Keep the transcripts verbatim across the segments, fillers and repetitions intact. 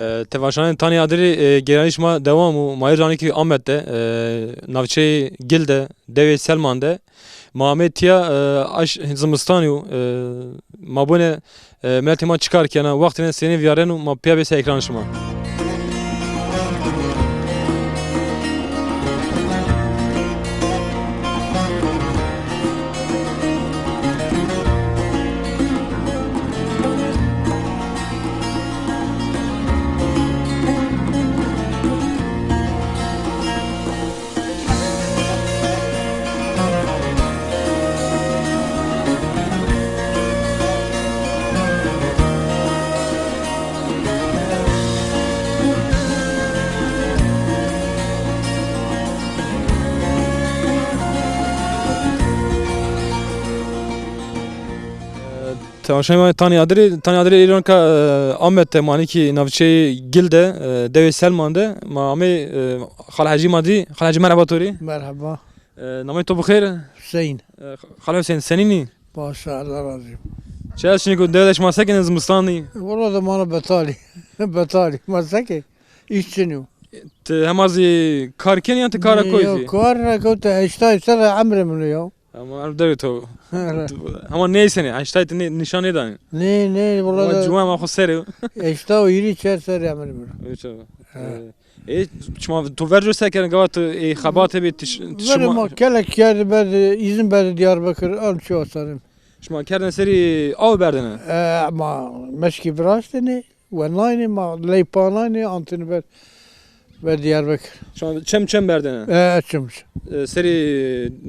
E, temaşevanê Tanî Adirî, e, gêranî şima dewam o. Ma ê ranî kî Amed de, e, navçeyê Gil de, dewê Selman de. Ma amê tîya, e, aş zimistanî yo, e, ma bone, e, miletê ma çi kar kena, wextêne senî vîyareno, ma pîya bê ser ekranê şima. Temaşayê ma Tanî Adirî, Tanî Adirî îro nika, e, Amed de, ma nî kî navçeyê Gil de, e, dewê Selman de. Ma amê, e, Xal Hecî ma dî. Xal Hecî, merheba to rê. Merheba. E, nameyê to bi xêr? Hüseyin. E, Xal Hüseyin, senîn î? Baş, Allah razı olsun. Çi ez şinî ku dewe de şima se kenê, zimistan î? Wala de ma na betalî. Betalî. Ma se kê? Îş çin o. Ti hema zî kar kenî yan ti kara koy zî? Yo, kar ra kewte, heştay serre emrê min o ya. Ama em dewê to. Hema nêsenê, heştay ti nê-, nîşan nêdanê. Nê, nê, wala. Ama de ciwan ma xo serê. Heştay û hîrê çar serrî emrê min o. Öyle mi? Ha. E, e, şima to verco se kerdin, gava to, e, xebatê bî, ti ş-, ti... Verê şima ma kelek kerdî, berdî, îzin berdî Diyarbekir, an çi wasanim. Şima kerdin serî aw berdene? E, ma meşkî viraştene. Wenaynê ma leypananê antini ber, ber Diyarbekir. Şu an çem çem berdene. E, çem çem. E, serî,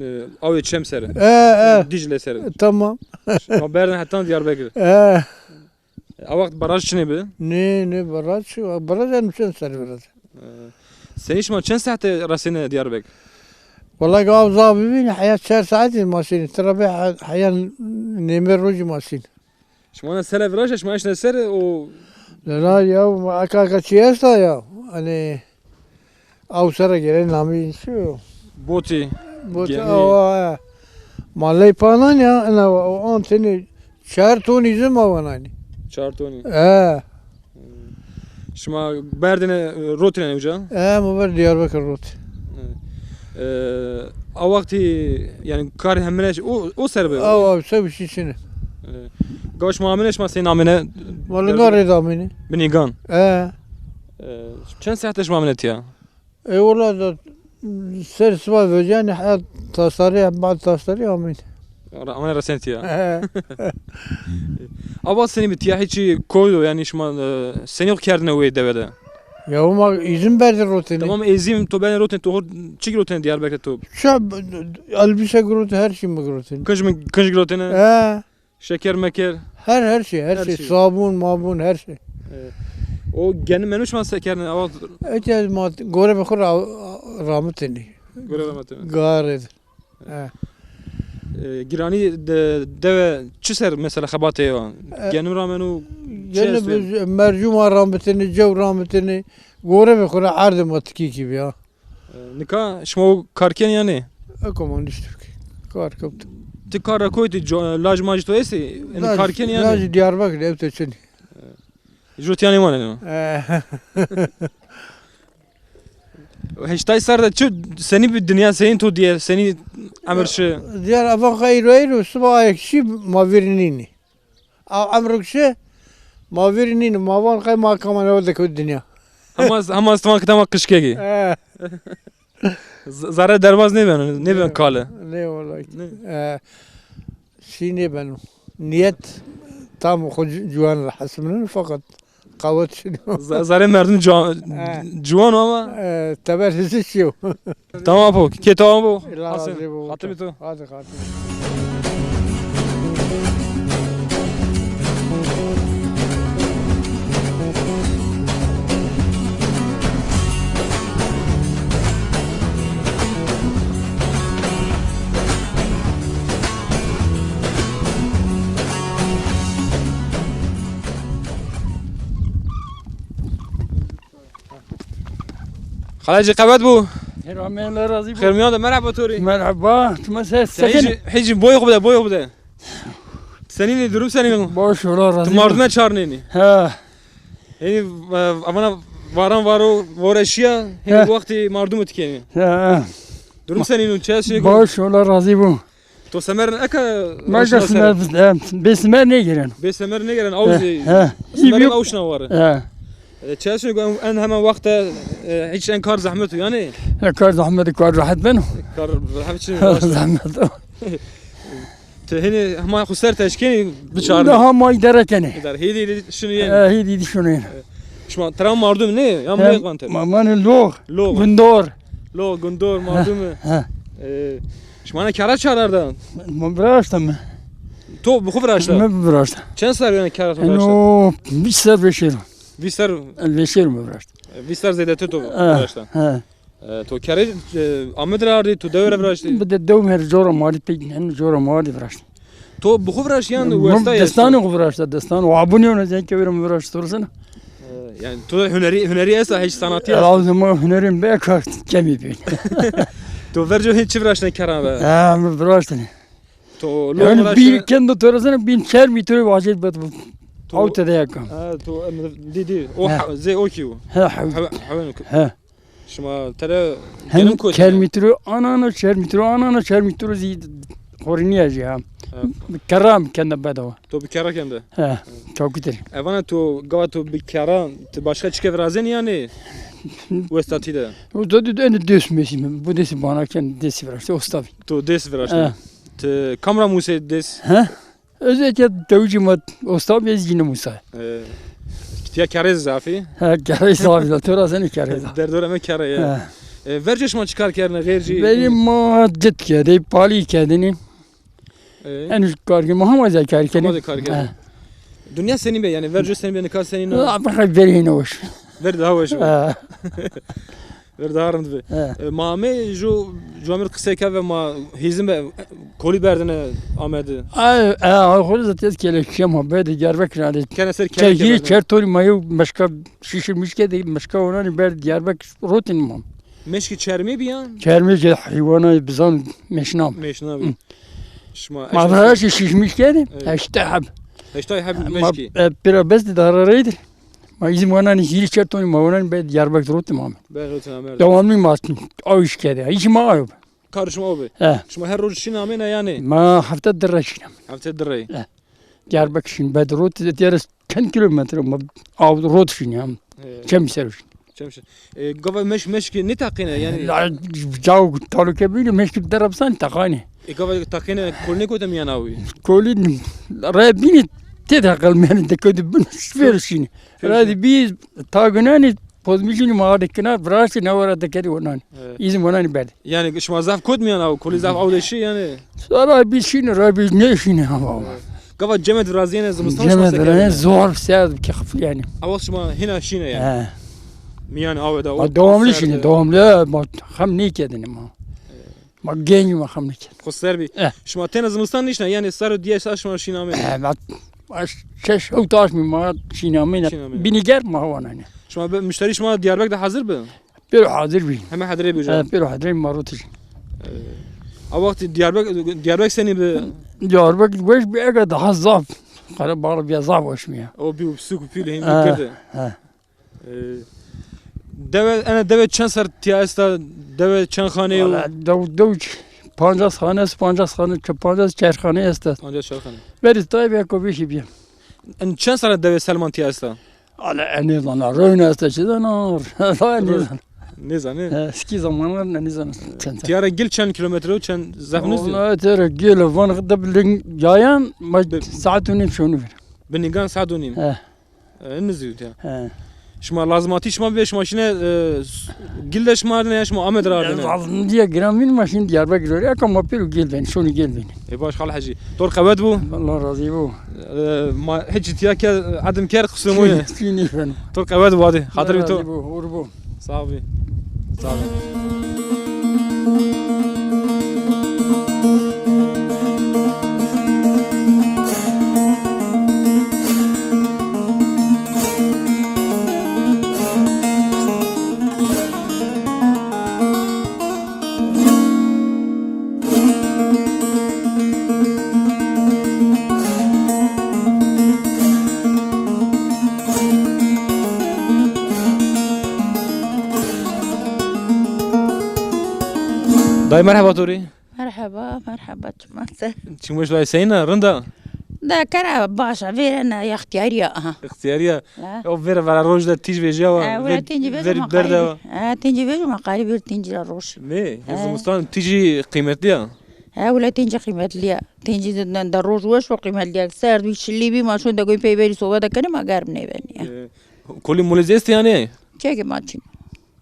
e, awê çem ser. E, e. Dicle ser. E, tamam. Ma berdene hetan Diyarbekir. E. A wext baraj çinê bi? Ne, ne baraj çi? Baraj en çend ser biraz. E, senî şima çend saete resêne Diyarbekir? Vallahi aw zaf bibîne, heya çar saetî ma şîne. Tira bê he-, heya nêmê rojî ma şîne. Şima na sele viraşta, şima eşne ser o. Lena ya, aka aka çi esta ya. Hani, aw sere gere namî çi yo? Botî. Botî, gemi. Awa, he. Ma ley panan ya, ena o anteni çar tonî zî ma wananî. Çar tonî. He. Şima berdêne, e, rotêne uca? E, ma ber Diyarbekir rot. E, a wextî, yanî, karê hemine o, o ser bi? Aw, aw, se bir şey çine. E, gava şima amêne, şima senîn amêne? Wala, Diyarbekir. Garê de amêne. Binî gan. E. E, çend saete şima amêne tiya? E, wala da ser siba vecîyanî, ha, tasarî, bad tasarî amîn. Amane resentiya. He. Ava senî bi tiya, hiçî koy do, yanî şima, e, senî kerdine wê dewe de? Ya ma îzin berdî rotêne. Tamam, îzin to berdî rotêne, to hor çi girotêne Diyarbekir to? Ça, elbise girotêne, her şey mi girotêne. Kinc mi, kinc girotêne? He. Şeker meker. Her, her şey, her şey. Her şey. Sabun, mabun, her şey. Evet. O geni menu şima se kerdin, awa? Eke ma gore be xo ra-, ramitini. Gore ramitini. Gare. He. E, giranî de, dewe çi ser mesela xebatê yo? E, geni ramenu, çi estê? Geni mercuma ramitini, cew ramitini. Gore be xo ra erdê ma tikî kî bi ya. E, nika şima o kar kenî ya nê? Eko ma niştî ki. Kar kewtî. Ti kar ra koy, ti co-, laj macî to estî? Yanî kar kenî ya nê? Laj Diyarbekir, ew te çinî. Jû tiya nêmaneno. E. Heştay serre de çi, senî bi dinya, senî to diye, senî emir şi? Diyar, ava qey ro ey ro, siba ayek şî ma vîr nînî. A emrik şi, ma vîr nînî, ma van qey ma kama newe dekewt dinya. Hema, hema ez ti van kitama qijkekî. E. Z-, zerre derbaz nêbeno, nêbeno kale. Nê, wallahî. Nê. E, şey nêbeno. Niyet tam xo ci-, ciwan ra hesibneno, fakat qawet şino. Z-, zerrê merdim ciwa-, ciwan o ama. E, teber hizî şiyo. Tamam apo, kê tamam bo. Allah razı olsun. Xatirê to. Hadi, hadi. Xalacî qewet bo. Xêr amê, Allah razî bo. Xêr mîyan de, merheba to rê. Merheba, tu me ses... Sen sekin. Hicî, hicî boy xo bide, boy xo bide. Senîn î, durum senîn o? Baş, Allah razî bo. Tu mardime çarnênî. Ha. Hênî, e, avana varan varo, vore şîya, hênî He. wextî mardumî ti kenî. He. Durum senîn o, çi eşî? Baş, Allah razî bo. To semerin eka Ma roşna ser. Semer, e, bê semer nêgêren. Bê semer nêgêren, aw He, zî he. Semerin aw şina ware. He. E, çi eşî en, en hemen wexte, e, hiç en kar zehmet o, yanî? E, kar zehmet, kar rahat beno. Kar rahat çi? Zehmet o. Ti hênî hema xo ser teşkenî biçarnî. Daha ma îdare kenê. Îdare. Hêdî hêdî şinî yenî. E, hêdî hêdî şinî yenî. Şima tira mardum nê? Ya He, meyê qante? Ma, manê Lox. Lox. Gundor. Lox, Gundor, mardum. He. E, şima ne kera çarar da? Ma viraşta mi. To bi xo viraşta? Mi viraşta. Çend ser yanî kera to viraşta? Eno vîst ser vêşêro. Vîst ser? E, vêşêro mi viraşta. E, vîst ser zêdetir to viraşta. He. E, to kerê, e, Amed ra ardî, to dewe ra viraştî? Bi de dew mi her cora ma ardî pey, en cora ma ardî viraştî. To bi xo viraştî yan westa esta? Destanê xo viraşta, destan. O abunê ona zen ke vira mi viraştî sorsena. E, yanî to hunerî, hunerî esta, hiç sanatî esta? Lazim o hunerî be kar kemî bî. To verco hiç çi viraştî kera be? Ha, mi viraştî. To lo Yanî viraştî. Bir kendo to resena bin çer metre vacet bet bu. To Aw te de yakam. Ha, to em dî dî. O He. ha-, zê o ki o. He, he. Hewe-, hewen o ki. He. Şima tere Hem genim koy. Çer metre anana, çer metre anana, çer metre zî xorînîya jî ha. Ha. Kerra mi kende bedava. To bi kerra kende? He, çawkîtir. Evana to, gava to bi kerra, ti başka çike virazenî yanî? Westatî de. O da dedi, en dês mesî mi. Bu dêsî bana ken dêsî viraştî, osta bî. To dês viraştî. He. Ti kam ra musê dês? He? Ez eke dewicî ma osta bî, ez yine musa. E, tiya kerê zafî? He, kerê zafî da, to ra senî kerê zafî. Derdora me kerê ya. He. E, verco şima çi kar kerdine, xêr cî? Verî ma cit kerdî, palî kerdinî. E? En kar ki ma hema zey kar kerdî. Hema zey kar kerdî. He. Dinya senî be, yanî verco senî be, nika senî na? Abi, verî hîne weş. Verî daha weş o. He. Ver daha rind bi. He. E, ma amê ju, ju amir qisey ke ve ma hîzim be, kolî berdine Amedî. Ay, e, ay, xo zaten kele şema be de Diyarbekir hadi. Kene ser kele Çekî berdine. Çer tonî ma yew meşka şişirmiş ke de meşka onanî ber Diyarbekir rotin ma. Meşkî çermî bi yan? Çermî ke heywana bizan meşnam. Meşnam. Hı. Şima Ma eşit viraşî şişmiş ke de, Evet. heştê heb. Heştay heb Ma, meşkî. e, pira bes de darareydir. Ma îzin wananî hîrî çer tonî ma wananî be Diyarbekir rotim ame. Be rotim ame. Devamlı ma o iş kerdî. Hiç ma ayo. Kar şima o be. He. Şima her roj şîn amêna yanî? Ma hefte di re şîn am. Hefte di re. He. Diyarbekir şîn be rot de diyar çend kilometre ma aw rot şîn ya. He. Çem ser şîn. Çem ser. E, gava meş, meşkî nêtaqîne yanî? La, cao taluke bîne meşkî derabsan taqanî. E, gava taqîne kolî nêkote mîyan awî? Kolî re bîne tê de qelmîyanî de kewtî bin şver şînî. Ra de bî ta gunanî pozmîşînî ma de kina viraştî ne wara de kerî onan. Evet. Îzin wananî berdî. Yanî şima zaf kot mîyan aw, kolî zaf aw de şî yanî? Sara bî şînî, ra bî nêşînî ama. Evet. Gava cemê virazîyene zimistan şima se kerdêne? Cemê virazîyene zor serd ke xiflîyenî. Awa şima hîna şîne yanî? He. Mîyan awe de o. Ma devamlı şînî, devamlı. Ma xem nêkerdêne ma. Evet. Ma genc ma xam nêkerd. Xo ser bî. Eh. Şima tena zimistan nîşna, yanî ser û diyes aşma şîn amêne? Eh, ma, ma şeş hewt aşmî ma şîn amêne. Şîn amêne. Bînî ger ma wananî. Şima be, muşterî şima Diyarbek de hazir bi? Pêro hazir bî. Heme hazirê bî hocam. Eh, pêro hazir ma rotî. Eh, a wextî Diyarbek, Diyarbek senî bi? Diyarbek weş bî, ege daha zaf. Qerebalix bîya zaf weş bîya. O bî û suk û pîl hîn bî girde. Eh. E, dewe, ene dewe çend ser tiya esta, dewe çend xane yo? Valla dew, dew ç-, pancas xane est, pancas xane, ç-, pancas çer xane esta. Pancas çer xane. Verî tay bîya ko vêşî bîya. En çend ser dewe Selman tiya esta? Valla en nêzana, rewna esta çi zana, valla en nêzana. Nêzanî? He, eskî zamanlar ne nêzana çend ser. Tiya ra gil çend kilometre o, çend zaf nêzî? Valla tiya ra gil van de ling yayan, ma saet û nîm şonî ver. Bi lingan saet û nîm? He. E, nizî ya. He. Şima lazimatî şima bê, şima şîne, e, s-, gil de şima ardine ya şima Amed ra ardine? Lazim diye giran bin ma şîn Diyarbekir oraya, ama pêro gil ben, şonî gil ben. E, baş xal Hecî. Tor qewet bu. Allah razî bo. E, ma hiç tiya ke edim ker qisum o ye. Şîn, şîn efendim. Tor qewet bu hadi. Xatir bi to. Allah razî bo, uğur bo. Sağ ol. Sağ ol. Dayê, merheba to rê. Merheba, merheba, çima ser? Çimoj lay seyna, rind a? De kere baş a, vêrena ya ixtiyarî ya, aha. Ixtiyarî ya. Ha. O vêre vera roj de tîj vejîya wa. Ha, wele tîncî vejî ma berde qal-, ha, tîncî vejî ma qalî vêr tîncî ra roj. Nê, ha, zimistan tîjî qîmetlî ya. Ha, wele tîncî qîmetlî ya. Tîncî de, de roj weş o qîmetlî ya. Serd bî, şilî bî, ma şûn de goy peyverî sobe de kenê, ma germ nêbenî ya. E, kolî molî zî estî yanî? Çekê ma çin.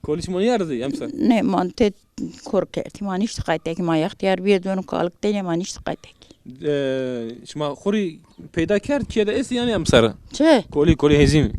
Kolî şima nîyardî emser? Nê, ma tê kor kerdî. Ma nîştî qaytekî, ma yextîyar bîyê, donu kalik tenê, ma nîştî qaytekî. E, şima xwu rî peyda kerd, kîye de estî yanî emser? Çi? Kolî, kolî hêzîmî.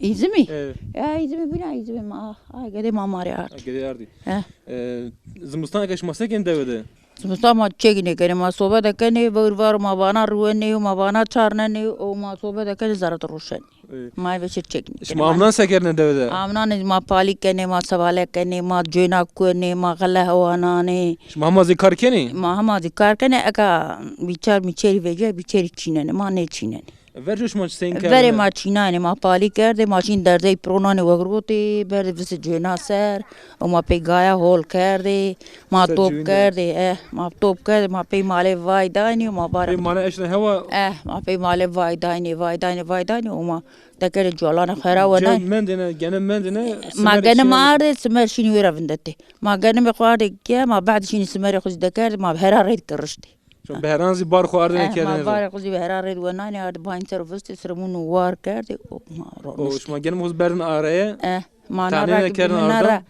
Hêzîmî? E. Ya hêzîmî bîna, hêzîmî ma, ay gedê ma ma rê ardî. Ay gedê ardî. He. E, zimistan ke şima se kenê dewe de? Zimistan ma çekî nêkenê, ma sobe de kenê, vewr varo ma vana ruwenê, ma vana çarnenê û ma sobe de kenê, zere de roşenê. E. Ma eve şir çekî nêkenê. Şima amnan se kerdêne dewe de? Amnanê ma palî kenê, ma sevale kenê, ma cêna kuwenê, ma xele hewananê. Şima hema zî kar kenê? Ma hema zî kar kenê, eka bîçer mîçerî vecîya, bîçerî çînenê, ma nêçînenê. Verco şima seyîn kerdêne? Verê ma çînanê, ma palî kerdê, ma şîn derzey pironanê wegrotê, berdê visê cêna ser, û ma pey gaya hol kerdê, ma top kerdê, eh, ma top kerdê, ma pey malê vay daynê û ma barê. Pey male eşne hewa? Eh, ma pey malê vay daynê, vay daynê, vay daynê û ma dekerê cualana xera wenay. Mendêne, gene mendêne. Ma gene ma ardê, simer şînî wêra vindetê. Ma gene mi xo ardê ke, ma bad şînî simerê xo zî dekerdê, ma hera rêd kiriştê. Şima beheran zî bar xo ardêne kerdêne? Eh, ma barê xo zî behera rêd wenanê, ardê bayîn ser o vistê, sira mûn û war kerdê, o ma roniştê. O şima genim xo zî berdêne areye? Eh, ma na ra kerdêne arda?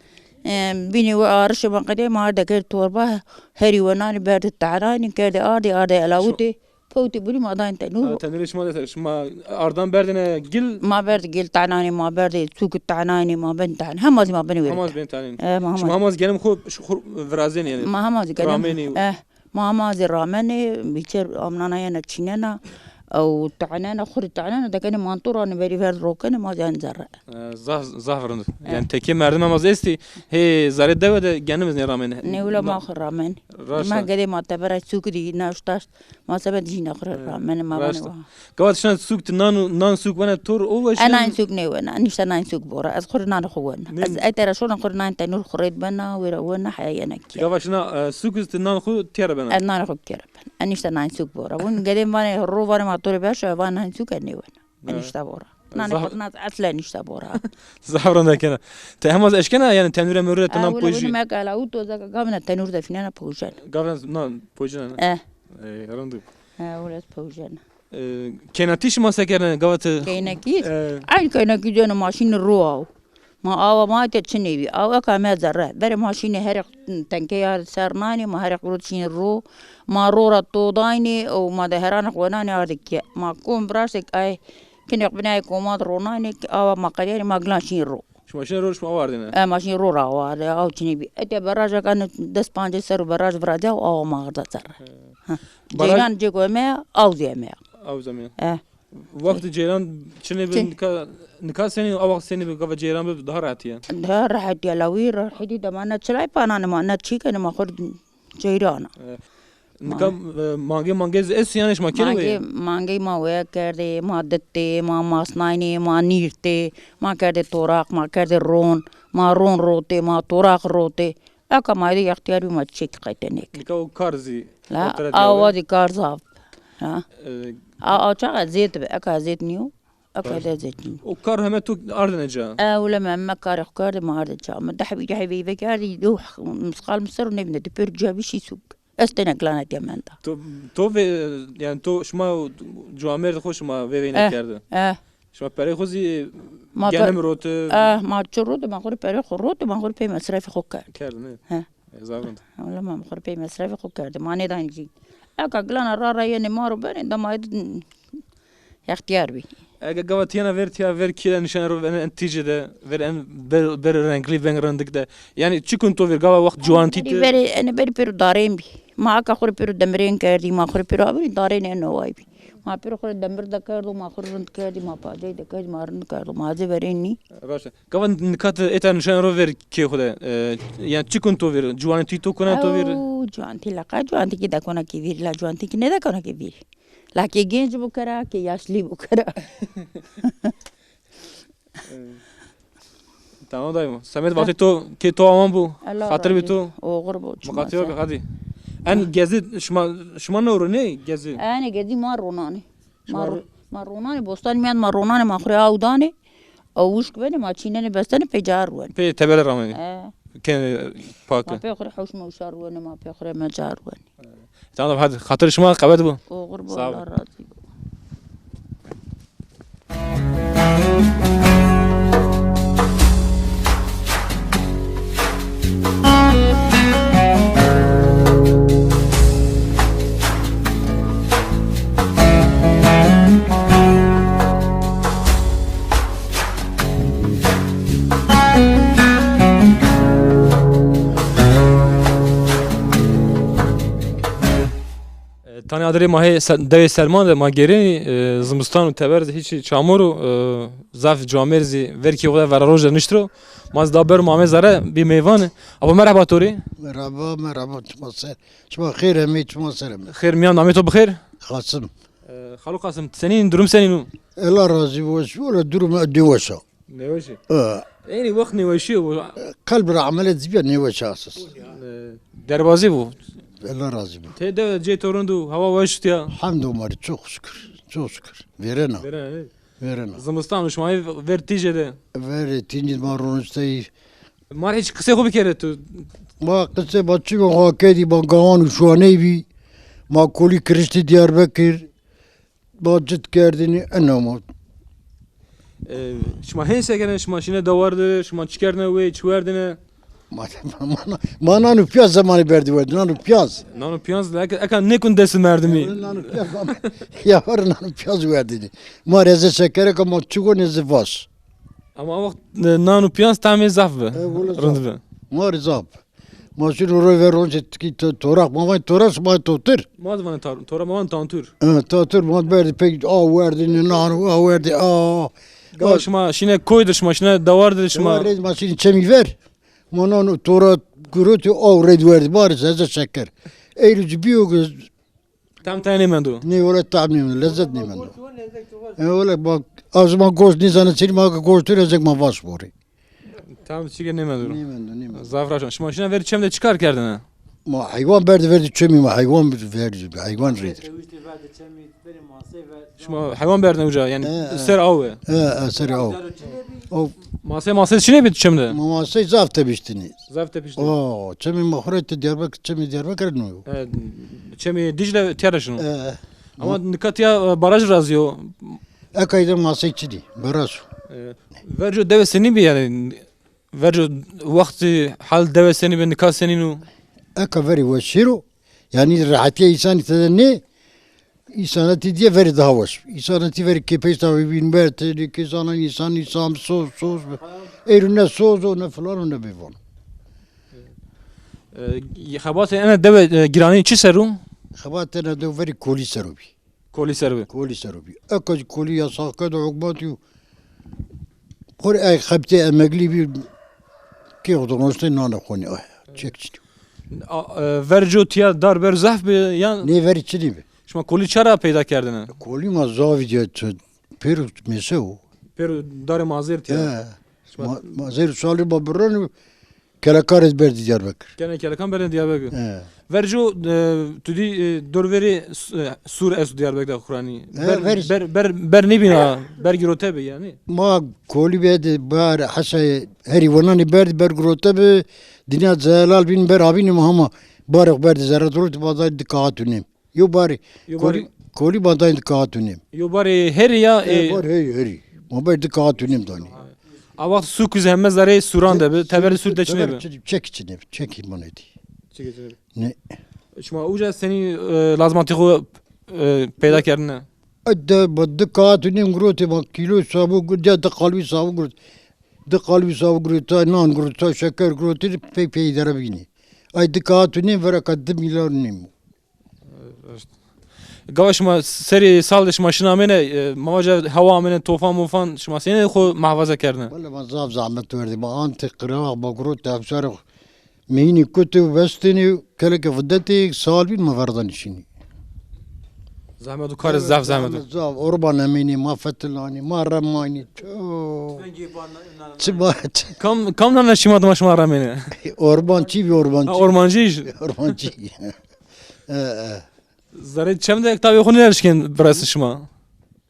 Eh, bînê we arişê ma qedîya, ma ardê kerdê torba, herî wenanê berdê tehnanê, kerdê ardê, ardê elawitê, pewtê binî ma danê tenûr. Ha, tenûrê şima de, şima ardan berdêne gil? Ma berdê gil tehnanê, ma berdê sûk tehnanê, ma ben tehn-, hema zî ma benê wê. Hema zî benê tehnanê. Eh, ma hema. Şima hema zî genim xo, xo virazenê yanî? Ma hema zî genim. Ramenê. Eh. Ma hema zî ramenê, bîçer amnana yena çînena, ew tehnena, xwu rê tehnena, dekenê manto ra, nî verî ver rokenê, ma zî en zerre. E, zaf, zaf rind. E. Yanî tekê merdim hema zî estî, hê zerê dewe de genim zî nêramenê. Nê wila ma xwu ramenê. Raşt a. Ma gedê ma teberayê sûkî de naşt taşt, ma sebe de jîna xwu rê ramenê, ma vanê wa. Gava ti şina sûk ti nan, nan sûk wena tor o weş? E, nan sûk nêwena, nîşta nan sûk bora. Ez xwu rê nanê xwu wena. Ez etera şona xwu rê nan tenûr xwu rêd bena, wêra wena, heya yena kîye. Gava şina, e, sûk ti nan xwu tîya ra bena? Ez nanê xwu kîye ra bena. E, nîşta nan sûk bora. Win gedê vanê, ro vanê ma to rê beşa, van nan sûk e nêwena. E, nîşta bora. Nanê xwu rê nan esle nîşta bora. Zaf rind kena. Ti hema zî eşkena, yanî tenûre merûre ti nan pojî? Wina me kala u to zaka gavna tenûr de fînena pojena. Gavna nan pojena ne? E. E, rind. E, wila ez pojena. E, keynatî şima se kerdêne gava ti? Keynakî? E. Eyn keynakî dêne ma şînê ro aw. Ma awa ma de çinê bî. Aw eka me zerre. Verê ma şînê herê tenkey ardê ser nanê, ma herê qurot şînê ro. Ma ro ra to daynê û ma de heranê xwu wenanê ardê kîye. Ma kom viraştê ay kinê xwu binayê koma de ronanê, awa ma qedîyanê ma gilan şînê ro. Şima şinê ro, şima aw ardêne? E, ma şinê ro ra aw ardê, aw çinê bî. Etya barajeka ne des pancês serr o baraj virazîya û awa ma arda zerre. He. Ha. Baraj. Ceyran cêko eme ya, aw zî eme ya. Aw zî eme ya. E. Wextê ceyran çinê bi, nika, nika senî, a wext senî bi, gava ceyran bi daha rehetî ya? Daha rehetî ya, lawî rehetî de ma ne çilay pananê ma, ne çî kenê ma xwu rê ceyran a. E. Nika, e, mangê, mangê zî estî yanî şima kenê wê? Mangê, mangê ma weye kerdê, ma ditê, ma masnaynê, ma nîrtê, ma kerdê toraq, ma kerdê ron, ma ron rotê, ma toraq rotê. Eka ma êdî yextîyar bî ma çîyêk qayte nêkerdê. Nika o kar zî. La, awa zî kar zaf. Ha. E, a, a çaxa zêd bi, eka zêd nîyo. Eka de zêd nîyo. O kar heme to ardêne ca? E, wile mi heme karê xo kerdê, ma ardê ca. Mi deh bî, deh bî vekerdî, do misqal mi ser o nêvînde, di pêro ca bî şî sûk. Ez têna gilana diye menda. To, to vê, yanî to, şima ciwamêrdê xo şima vêveyne kerdê. Eh. Şima perey xo zî genim roti? Eh, ma çi roti, ma xo rê perey xo roti, ma xo rê pey mesrefê xo kerd. Kerd, ne? He. E, zaf rind. Wele ma xo rê pey mesrefê xo kerdê. Ma nêdanê cî. Eka gilana ra ra yenê ma ro benê, de ma yextîyar bî. Eke gava ti yena ver, tiya ver kîye de nişena ro, en, en tîje de, ver en ber, ber renklî, veng rindik de. Yanî çi kun to ver gava wext ciwantî ti? Verê, ene berî pêro darên bî. Ma aka xo rê pêro demirên kerdî, ma xo rê pêro abirî darên eno way bî. Ma pêro xo rê demir de kerdo, ma xo rê rind kerdî, ma pacey de kerdî, ma rind kerdo, ma zê verên nî. Raşt e. Gava nika ti êta nişena ro ver kê xo de, e, yanî çi kun to ver? Ciwantî to kuna to ver? Ew, ciwantî la qa ciwantî kî dekona kî vîr, la ciwantî kî nêdekona kî vîr. La kê genc bo kera, kê yaşlî bo kera. Tamam dayım. Semed vatê to, kê to aman bu. Allah Xatir bi razı to. Oğur bu. Miqatî yo bi, hadi. En Gezi şima, şima ne ro ne Gezi? Ene Gezi ma ronanê. Ma Şima ro-, ma ronanê, bostanî mîyan ma ronanê, ma xurê aw danê. Aw wişk benê, ma çînenê bestenê, pê ca ruenê. Pê tebele ramenê. E. Kenê pak. Ma pê xurê hewş mewşa ruenê, ma pê xurê meca ruenê. Tamam, hadi. Xatir şima qewet bu. Oğur bu, Sağ ol. Allah razı olsun. E, tanê adirê ma hê se-, dewê Serman de ma gêrenî, e, zimistan û teber zî hîç çamur û, e, zaf camêr zî verkê xo de vera roj de nişt ro. Ma zî da ber ma amê zere bî meyvan. Abo merheba to rê. Merhaba, merhaba, çima ser. Çima xêr emê, çima ser emê. Xêr mîyan, namê to bi xêr? Qasim. E, Xalo Qasim, senîn, durum senîn o? Allah razî bo, wela durum nêweş a. Nêweş ê? E. Eynî wext nêweşî yo. Qelb ra emelet zî bîya, nêweş a esas. E, derbazî bo. Allah razî bo. Tê de cê to rind o, hewa weş tiya. Hemd o ma rê, çok şükür, çok şükür. Vêrena. Vêrena, ne? Vêrena. Zimistan o, şima ver tîje de. Verê tînî ma ronişteyî. Ma rê hîç qisê xo bikerê tu. Ma qisê ma çî xo kedî, ma gawan û şuwaney bî. Ma kolî kiriştî Diyarbekir. Ma cit kerdinî, ena ma. E, şima hên se kenê, şima şîne dewar de, şima çi kerdine wê, çi werdine? Ma, ma, ma, ma nan û piyaz zemanî berdî werdî, nan û piyaz. Nan û piyaz de, eka, eka nêkun destê merdimî. Nan û piyaz, ma, ya var nan û piyaz werdînî. Ma rê zê şekereka ma çi gonê zê vaş. Ama a wext, e, nan û piyaz tamê zaf bi. E, wele zaf. Rind bi. Ma rê zaf. Ma şî ro ver ronce tikî to-, toraq. Ma vanê toraq, şima vanê totir. Ma zî vanê tar-, toraq, ma vanê tantur. E, tantur, ma berdî pek, a werdî, nan, a werdî, a. Gava şima şîne koy dir, şima şîne dewar dir, şima. Dewar rê ma şînî çemî ver. Ma nan û toraq girotî, a rê werdî. Ma rê zeze şeker. Ey rê ci bîyo ki Tam tane nêmendo. Nê, wele tam nêmendo, lezzet nêmendo. E, wele bak, az ma goşt nêzanê çinî, ma ke goşt tu rezek ma vaş borî. Tam çike nêmendo. Nêmendo, nêmendo. Zaf raşan. Şima şina ver çem de çi kar kerdine? Ma heywan berdî verdî çemî, ma heywan verdî, heywan rêdir. Şima heywan berdine uca, yanî. E, e. Ser aw e. E, e, ser aw. O masey, masey çinê bî çem de? Ma masey zaf tepiştinî. Zaf tepiştî. O, çemî ma xo rê ti Diyarbekir, çemî Diyarbekir no yo. E, çemî Dicle tîya ra şino. E, ama ma- nika tîya, e, baraj ra zî yo. Eka îde masey çinî, baraj. E, verco dewe senî bî yanî? Verco wextî hal dewe senî bî, nika senîn o? Eka verî weşîr o. Yanî rehetîya însanî tede nê, însanetî dîye verî daha weş. Însanetî verî kêpeş tabi bîn ber, têrî kêsanan însan, însan soz, soz bi. Êrû ne soz o, ne filan o, ne bêvan. E, xebatê ene dewe, e, giranî çi ser o? Xebatê ene dewe verî kolî ser o bî. Kolî ser bi. Kolî ser o bî. Eka zî kolî yasax kerdo hukmat û. Xor ey xebitê emeglî bî, kê xo donoştê nane xonî. Ay, çek çinî. A, e, verco tîya dar ber zaf bi yan? Nê verî çinî bi. Şima kolî çara peyda kerdine? Kolî ma zavî diye çi, pêro mêse o. Pêro darê mazêr tîya. He. Şima ma-, mazêr salî ma birreno, kelekan rê berdî Diyarbekir. Gene kelekan berdî Diyarbekir. He. Verco, e, tu dî, e, dorverê s-, e, sûr esto Diyarbekir de xuranî. He, ber, verî. Ber, ber, ber nêbîna, ber girote bi yanî. Ma kolî berdî bar hesay herî winanî berdî ber girote bi, dinya zelal bîn ber abînî ma hema barê xo berdî zere dorotî ma dayî di kaxat û nêm. Yo barî. Yo barî. Kolî, kolî ma dayî di kaxat û nêm. Yo barî herî ya, e, e, bar herî, herî. Ma ber di kaxat û nêm danî. A wext sûkî zî heme zereyê sûran de bi, teberê sûr de çinê bi. Teberê çinê, çekî çinê bi, çekî monetî. Çekî çinê bi. Ne. Şima uca senî, e, lazmatî xo, e, peyda kerdine? E, de, bi di kaxat û nêm girotê ma kîlo sabû gu-, de di qalbî sabû girot. Di qalbî sabû girota, nan girota, şeker girotî, pey pey îdare bînî. Ay di kaxat û nêm vera ka di mîlyar nêm. Gava şima serê sal de şima şina amêne, e, ma vaja hewa amêne, tofan mofan, şima senê xo muhafaza kerdine? Wele ma zaf zehmet werdî. Ma antê qiraq ma girot, efsar meyînî kutî û bestênî, keleke videtî, sal bîn ma verdanî şînî. Zehmet û karê zaf zehmet o. Zaf, orban emînî, ma fetil anî, ma rem anî. Ço. Çi ba, çi Kam, kam nane şima dima şima remêne? Orban çî bî, orban Ha, çî. Ormancî. Orban çî. E, e. Zerê çem de kitabê xo nêerişkên birasê şima?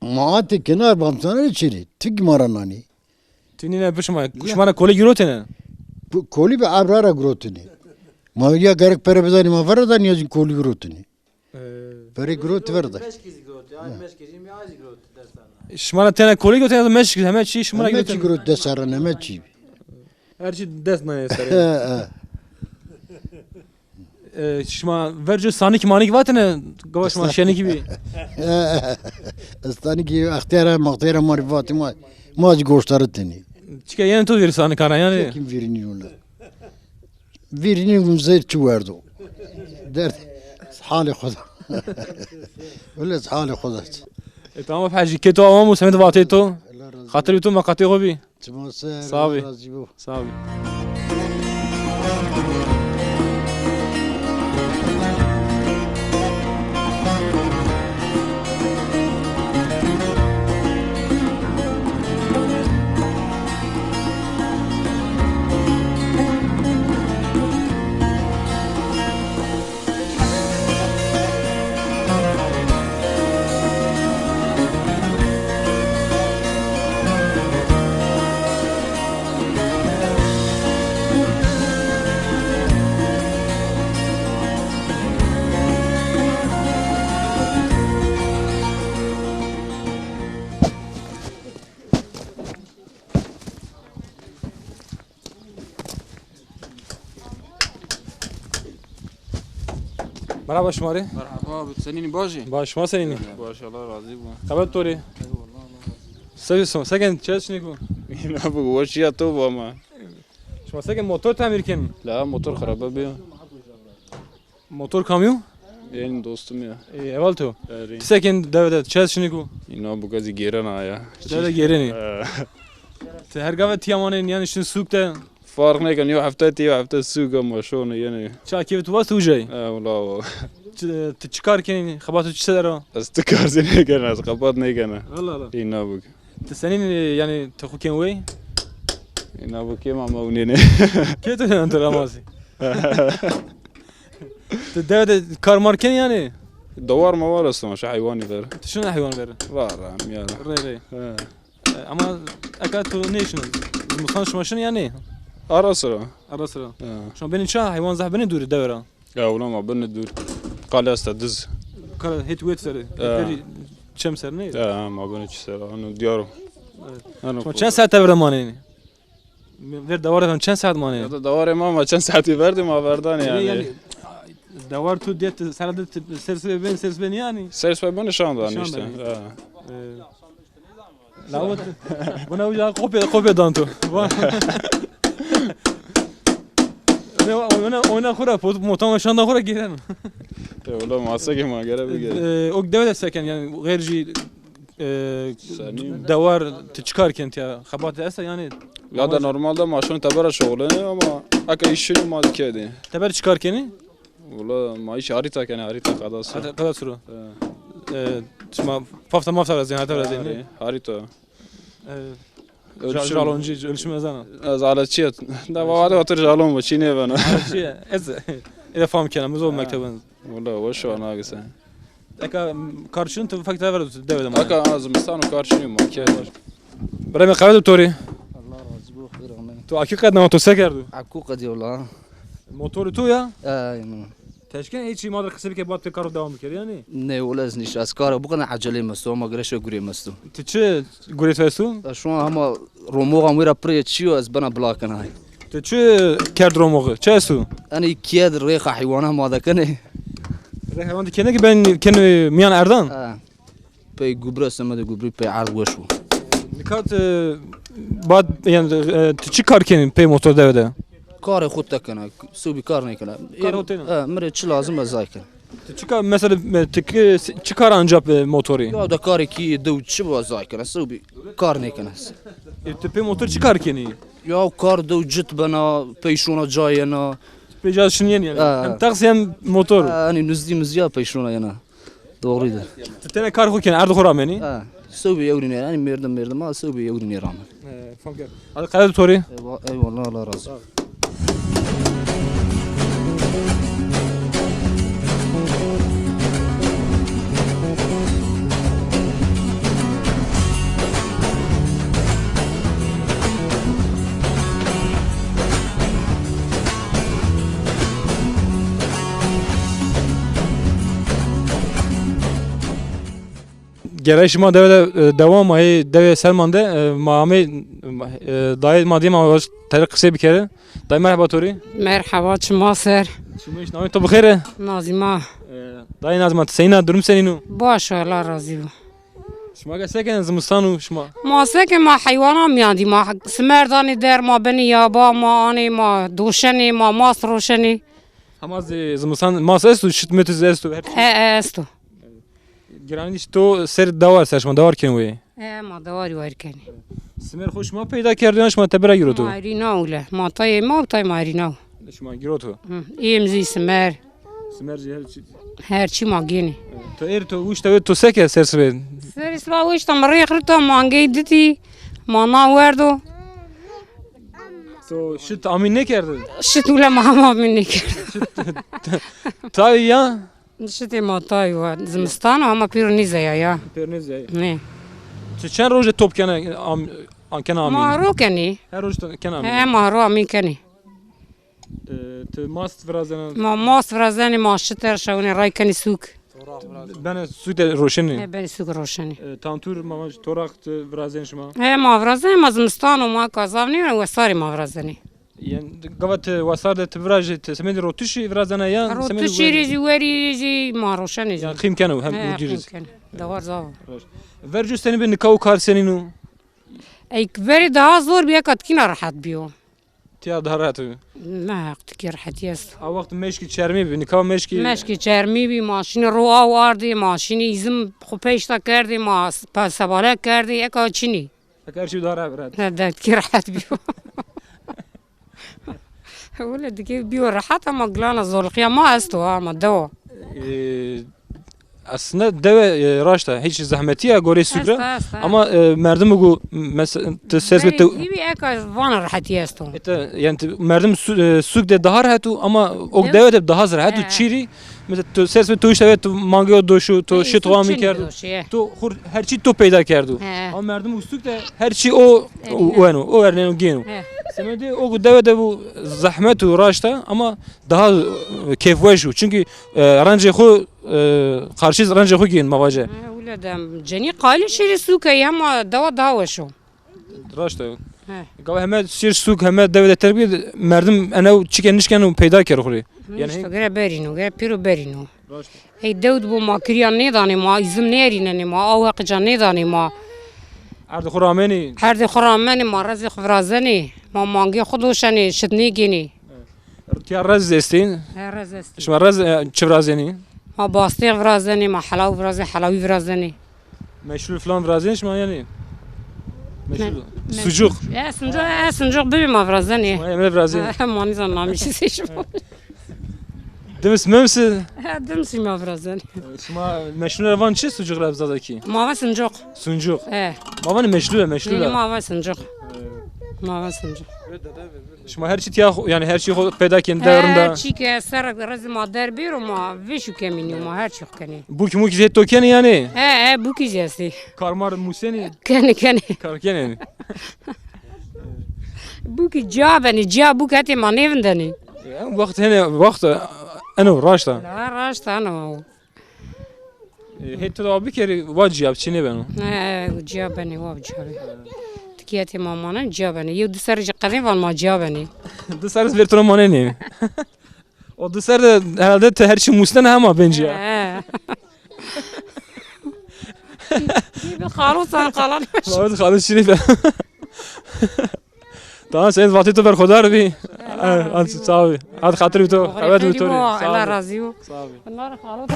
Ma atê kenar bamsane çirî. Tik ma ra nanî. Ti nîne bi şima, şima ra kolî girotêne? Ku-, kolî bi ebra ra girotêne. Ma ya gerek pere bidanî ma vera danî ya zî kolî girotêne. Ee. Perê girot ver de. Meşkî zî girot, ya meşkî zî mi azî girot derslerine. Şima ra tena kolî girotêne ya meşkî, heme çî şima ra girotêne? Heme çî girot derslerine, heme çî. Her çî dest nayê serê. He, he. E, şima verco sanik manik vatene, gava şima şenikî bî. Estanikî extiyara mextiyara ma rê vatî ma, ma zî goştarî tenî. Çike yenê to vîr sanikara yanî? Kim vîrî nîyo la. Vîrî nîyo zêr çi werdo. Derd halê xo da. Wele halê xo da. E, tamam hacî, kê to awa mo, semed vatê to. Xatirê to, meqatê xo bî. Çima ser, Sağ ol. Razî bo. Sağ ol. Merhaba şima rê. Merhaba abi, senînî, baş î? Baş, şima senînî? Baş, Allah razî bo. Xebet to rê? Eyvallah, Allah razî bo. Se bî şima, seken, çi ez şinî ku? Îna bu, weşîya to bo ama. Şima seken motor temîr kenî? La, motor xerabe bîyo. Motor kamî yo? Ên dostum ya. Ê, heval to. Erê. Ti seken dewe de, çi ez şinî ku? Îna bu gazî gêrena ya. Dewe de gêrenî. Ee. Ti her gave tîya manenî, yanî şin sûk de? Farq nêken, yo hefte tî, yo hefte sûk ama şonî yenî. Ça kêfê to wast ucay? E, wela o. Çi, ti çi kar kenî? Xebatê to çi ser o? Ez ti kar zî nêkena, ez xebat nêkena. Allah Allah. Îna bik. Ti senîn, yanî ti xwu kên wey? Îna bik kêm ama ewnêne. Kê to yanî ti ra ma zî? Ti dewe de kar mar kenî yanî? Dewar mewar esto, şi heywanî ver. Ti şin heywan ver? Var, em ya. Rê rê. He. E, ama eka tu nêşin, zimistan şima şin ya nê? Ara sıra. Ara sıra. Ya. Şima benî ça, heywan zaf benî dûrî dewe ra? Ya, wela ma benî dûr. Qale esta diz. Qale het wet ser, ya, het verî çem ser nê? Ya, ma benî çi ser, ano diyar o. Evet. Ano şima çend saet dewe ra manenî? Ver dewarê xo çend saet manenî? Ya da dewarê ma, ma çend saetî verdî ma verdanê yanî. Yanî, dewar tu dê ti, sera de ti, ser sibê benî, ser sibê nîyanî? Ser sibê benî şan danî îşte. Şan danî. Ha. E, lawit, buna uca qopê, qopê dan tu. Va-, oyna, oyna, oyna xo ra, pot-, motan şanda xo ra gêren. E, wela ma seke ma gere bigere. E, o dewe de seken, yanî, xêr jî E, dewar ti çi kar ken tiya? Xebatê esta yanî? Ya da normalde ma şonî tebera şoxulenê ama eke îş şinî ma zî kerdî. Teber çi kar kenî? Wela ma îş harîta kenê, harîta qedasî. Harîta qedasî ro. E. E, şima pafta mafta ra zî, harîta ra zî, nê? Harîta. E, ölçüm. Jaloncî, ölçüm ez ana. Ez aletçî ya. Da baba de otur jalon bo, çî nêbeno. Aletçî ya. Ez, ê de fam kena, mi zor mektebin. Wela weş o, ana gise. Eka kar çin, tu fek tever dewe de ma. Eka, ha, zimistan o kar çin ma ke. Birayê mi, qewet bi to rê. Allah razî bo, xêr ame. Tu akî qedna, to se kerdo? Akû qedî wela. Motorê to ya? E, yanî. Teşken ê çî ma de qise bike, bad pê karo dewam bikerî yanî? Nê, wela ez nîş, ez kara biqina ecelê mi esto, ama gire şo gurê mi esto. Ti çi gurê to esto? E, şu an hema romoxan wê ra pirê çi yo, ez bena bila kena. Ti çi kerd romoxi? Çi esto? Enî kiyed rêxa heywana ma de kenê. Rê heywan de kenê ki ben kenê miyan erdan? Ha. Pey gubre, semedê gubrî pey erd weş bo. Nika ti bad, yanî, e, ti çi kar kenî pey motor dewe de? Karê xo tekena, sewbî kar nêkena. Kar ho têna? E, mi rê çi lazim ez zay ken. Ti çi kar, mesela, e, ti ki, çi kar anca pê motorî? Ya da karê kî dew çi bo zay kena, sewbî kar nêkena. E, ti pê motor çi kar kenî? Ya kar dew cit bena, pey şona ca yena. Pey ca şin yenî yanî. Ha. Hem taksî hem motor. Ha, yanî nizdî mizî ya pey şona yena. Doğrudur. Ti tenê kar xo kenî, erdê xo ramenî? Ha, sewbê ewrî nêranî, merdim merdim a, sewbê ewrî nêramin. E, fam kerd. Hadi qede to rê. Eyva-, eyvallah, Allah razı olsun. Gerayîşê ma dewe de, e, dewam a, ê dewê Selman de, e, ma amê, e, dayê ma dî ma vaj terê qisey bikerê. Dayê merheba to rê. Merheba, çima ser. Çimê şima, namê to bixêr e? Nazîma. E, dayê Nazîma, ti senîn a, durum senîn o? Baş o, Allah razî bo. Şima ke se kenê, zimistan o şima? Ma se ke, ma heywana mîyan dî, ma simer danê der, ma benê yaba, ma anê, ma doşenê, ma mast roşenê. Hema zî zimistan mast esto, şit mit zî esto, her çî? E, e, esto. Giranîş to ser dewar ser şima, dewar kenê wê? E, ma dewarî wer kenê. Simer xo şima peyda kerdo yan şima tebera gîroto? Ma erîna wile. Ma tayê ma û tay ma erîna. Şima gîroto? Hı, êm zî simer. Simer zî her çî. Her çî ma gênê. To êr to wişta wê to se ke ser sibê? Serê siba wişta mi rêx rita, mangey ditî, ma na werdo. To şit amîn nêkerdi? Şit wile ma hema amîn nêkerdi. Tayê ya? Şitê ma tayê wa. Zimistan o ama pêro nêzeya ya. Pêro nêzeya. Nê. Ti çend roj de top kena am-, an kena amîn? Ma ro kenê. Her roj to kena amîn? He, ma ro amîn kenê. E, ti mast virazena? Ma mast virazenê, ma şiter şewnê ray kenê sûk. Bene sûk de roşenê? He, benê sûk roşenê. E, tantur, ma vaj, toraq ti virazenê şima? He, ma virazenê, ma zimistan o, ma kazav nê, wesarê ma virazenê. Yanî gava ti wesar de ti virajê, ti semedê rotişî virazena ya semedê... Rotişî rê zî, werî rê zî ma roşenê zî. Yanî qîm keno hem... He, û dîriz. Qîm keno. Dewar zaf o. Verco senî bi, nika o kar senîn o? Ey verê daha zor bî, eka tikîna rehet bîyo. Tîya daha rehet bî. Meheq tikî rehetî esto. A wext meşkî çermî bî, nika meşkî... Meşkî çermî bî, ma şînê ro aw ardê, ma şînê îzim xo peyşta kerdê, ma s-, pa-, sebale kerdê, eka çinî. Eka her çî daha rehet. He, de, tikî rehet bîyo. Wele dikê bîyo rehet ama gilana zolxiya ma esto ha, ma dewa. Ee, aslında dewe, e, raşt a, hiç zehmetî ya gorê sûk ra. Esta, esta. Ama, e, merdim ku mesela ti ses... Berê te- dî bî eka vana rehetî esto. Ete, yanî ti merdim su-, e, sûk de daha rehet o ama o dewe de daha zî rehet o. He. Çîrî. Mesela tu ser sibê tu işte ve tu mangê o doşu, tu şit o amî kerdo. Tu xur her çî tu peyda kerdo. He. Ama merdim û sûk de her çî o, o weno, o erneno gêno. He. Semedê o ku dewe de bu zehmet û raşt a ama daha, e, keyfweş o. Çünkü, e, rencê xo, e, qarşî rencê xo gêno ma vace. He, wile de cenî qalî şêrê sûke ya ama dewa daha weş o. Raşt a. He. Gava heme şêr sûk, heme dewe de terk bî, merdim enew çike nişkeno peyda kero xo rê. Yanî işte, gere berîno, gere pêro berîno. Raşt a. Ey dewd bo ma kirîya nêdanê, ma îzim nêerînenê, ma awe qica nêdanê ma. Erdê xo ramenê? Erdê xo ramenê, ma rezê xo virazenê, ma mangê xo doşenê, şit nêgênê. Tîya rez estê? He, rez estê. Şima rez, e, çi virazenê? Ma bastêx virazenê, ma helaw virazenê, helawî virazenê. Meşlul filan virazenê şima yanî? Meşlul. Me-, sucuk. E, sucuk, e, sucuk bibî ma virazenê. Ma emre virazenê. He, ma nîzan namî çi se şima. Dimis mimis? He, dimis ma virazenê. Şima meşlul ra van çi, sucuk ra bi zazakî? Ma va sucuk. Sucuk. He. Ma vanê meşlul, meşlul. Nê, ma va sucuk. Ma va sucuk. Şima her çî tîya xo-, yanî her çî xo peyda kenî, der rind a? Her çî ke ser rezê ma der bêro ma vêşî kemînîyo, ma her çî xo kenê. Bûk mûk zî to kenê yanî? He, he, bûkî zî estê. Karmar musenî? Kenê, kenê. Kar kenê. Bûkî ciya benê, ciya bûk hetê ma nêvindenê. Ya, wext hene, wext eno raşt a. La, raşt a, eno. E, hê tu da bikerî, wa ciyab çi nêbeno? He, ciya benê, wa ciya benê. Tikîyetê ma manen ciya benê. Yew di serrî ci qedên van ma ciya benê. Di serrî ver tu ra manenê. O di serrî de herhalde ti her çî musnen hema ben ciya. He. Bi xalos an qalan. Xalos, xalos çi nêbe. Tamam, sen vatê to berxudar bî. Hadi, sağ ol. Hadi, xatir bî to. Xebet bî to. Allah razî bo. Sağ ol. Bunlar xalos.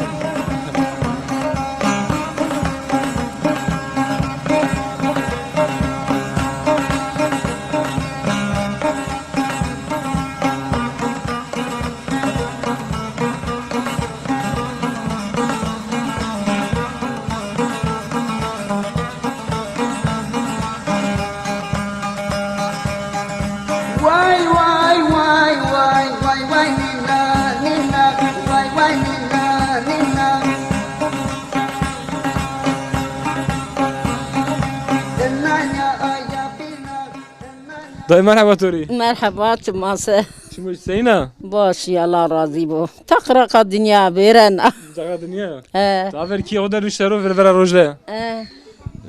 Way, way, way, way, way, way, nîna, nîna, way, way, nîna, nîna. Dayı, merheba to rî. Merheba, çima se? Çima seyna? Baş, Allah razî bo. Taqraqa dinya vêren. Taqraqa dinya? He. Taver kî o der niştero ver vera roj de. He.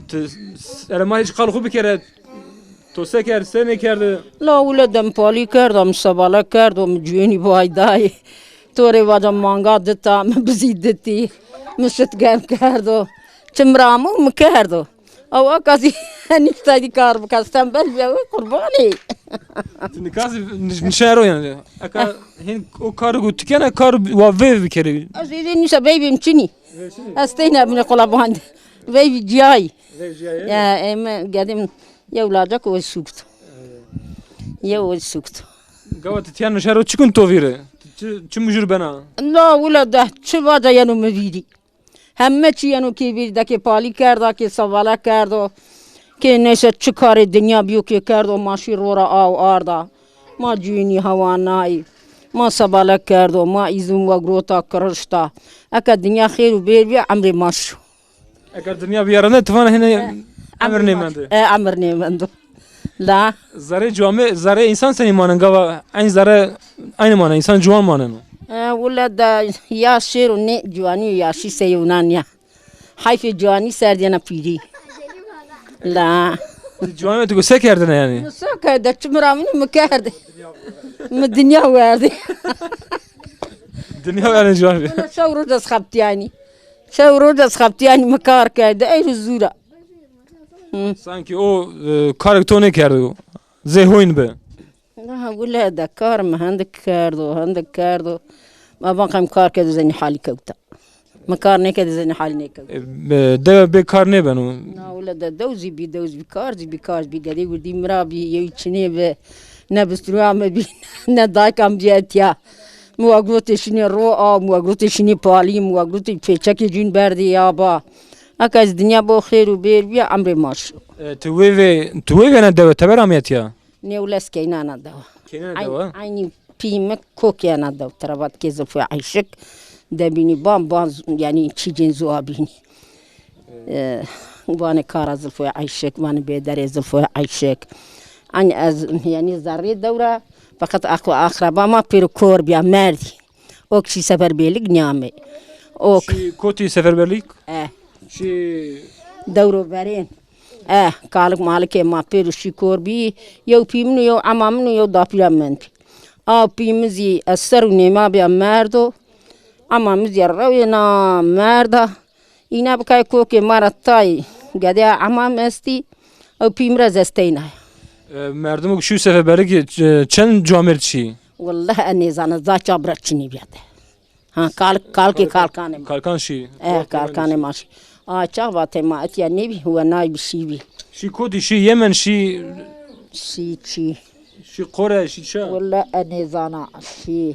Ti, s-, ere ma hiç qal xu bikere. To se kerd, se nêkerde? La wile de mi palî kerda, mi sebale kerdo, mi cuyênî bay dayê. To rê vaca manga dita, mi bizî ditî. Mi şit germ kerdo. Çi mi ra amo, mi kerdo. Ew eka zî nîştay dî kar bika, tembel bîya, wê qurbanê. Ti nika zî niş-, nişero yanî. Eka hên o kar ku ti kena, kar wa vê bikerê. Ez êdî nîşa veyvê mi çinî. Vê çinî? Ez teyna binê qulabandî. Veyvî ciyayî. Veyvî ciyayî? Ya, eme gedim yew lacek o sukto. Yew o sukto. Gawa ti tiyan nişero çi kun to vîre? Ti çi, çi mujur bena? La wila de çi vaca yeno mi vîrî. Heme çî yeno kê vîrî de, kê palî kerda, kê sevale kerdo, kê neyse çi karê dinya bîyo kê kerdo, ma şî ro ra aw arda. Ma cuyînî hewa nayî. Ma sebale kerdo, ma îzûn we girota, kirişta. Eke dinya xêr û bêr bîya, emrê ma şo. Eger dinya biyarane, ti vana hene emir nêmende. E, emir nêmendo. La. Zerê cuame, zerê însan senî manen gava? Eyn zerê eynî manen, însan cuan maneno. E, wile de ya şêro nê cuanî û yaşî sey wina nîya. Heyfê cuanî ser dêna pîrî. La. Ti cuanî tu se kerdine yanî? Mi se kerde, çi mi ra minî mi kerde. Mi dinya werdî. Dinya werdî cuanî. Wile şew roj ez xebtîyanî. Şew roj ez xebtîyanî mi kar kerde, eyro zûra. Hı. Sankî o, e, karek to nêkerdo, zê hoyn bi. Na, wile de kar mi hendik kerdo, hendik kerdo. Ma van qey mi kar kerdo zenî halî kewta. Mi kar nêkerdo zenî halî nêkewta. E, be-, dewe bê kar nêbeno. Na, wile de dew zî bî, dew zî bî, kar zî bî, kar zî bî, gedê wirdî mi ra bî, yewî çinê bi, ne bisturwa mi bî, ne dayka mi bî etya. Mi wa girotê şinê ro a, mi wa girotê şinê palî, mi wa girotê pêçekê cûn berdê ya ba. Eka ez dinya bo xêr û bêr bîya, emrê ma şo. E, ti wê vê, ti wê vêna dewe teber amî etya? Nê wile ez keynana dewa. Keynana dewa? Eynî pî mi kokê ena dew. Tira vat kê Zilfê Eyşik. De bînî ban, ban z-, yanî çîcên zuwa bînî. E, vanê kara Zilfê Eyşik, vanê bêderê Zilfê Eyşik. Eynî ez, yanî zerrê dew ra, feqet aqo-, aqreba ma pêro kor bîya merdî. Ok şî seferberlik nîyamê. Ok. Şî kotî seferberlik? E. Şî dewro verên. E, kalik malikê ma pêro şî kor bî. Yew pî min û yew ema min û yew dapîra min bî. A pî min zî ez ser û nêma bîya merdo. Ema min zî rewêna merda. Îna bikay kokê ma ra tay gedê emam estî, ew pî mi ra zesteyna. E, merdimo ki şî seferberlik, e, çend camêrd şî? Wellahî ez nêzana, za çax bira çinî bîya de. Ha, kal-, kalkê kalkanê ma. Kalkan şî. E, kalkanê ma şî. A çax vatê ma etya nêbî, wenay bî şî bî. Şî kotî, şî Yemen, şî. Şî çî. Şî Qore, şî ça? Wellahî ez nêzana, şî.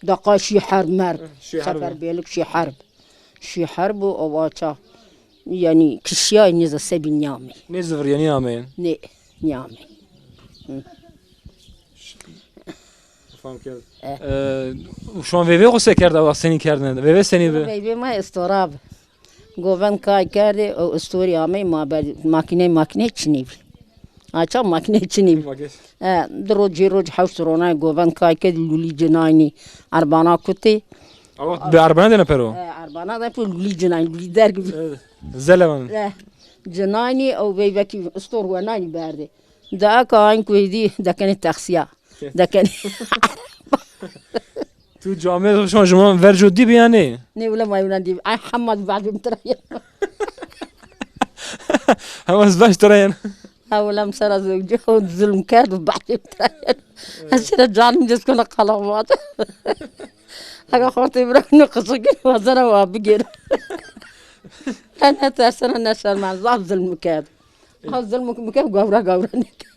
Deqa şî herb merb. Şî herb. Seferberlik şî herb. Şî herb û o va ça. Yanî kişîyayê nêza sebî nîyamê. Nêza virîya nîyamê. Nê, nîyamê. Hı. Fam kerd. E. E, şuan veyvê xo se kerda, wa senî kerdine? Veyvê senî bi? Veyvê ma estora bi. Govend kay kerdê, o istorî amey ma ber, makîne, makîne çinî bî. A çax makîne çinî bî. Makîne. E, di rocî roc hewş ronay govend kay kerdî, lulî cinaynî, erbana kutê. A wext bi erbana dêne pero? E, erbana de pê lulî cinaynî, lulî derg bî. E, zelevan. E, cinaynî, ew veyvekî istor wenaynî berdê. De eka ayn ku êdî dekenê texsîya. Dekenê. Tu camêrd xo şima, şima verco dî bi ya nê? Nê wile ma yewna dî bi. Ay hema di behcê mi tira yeno. Hema ez behc tira yeno. Ha wile mi sera zewcî xo zulm kerd û behcê mi tira yeno. Ez şira canî mi cez kona qala vat. Ega xortê bira no qisik wazena wa bigêro. Ne tersena ne şermena, zaf zulm mi kerd. Ha, zilm mi ke gawra gawra nêke.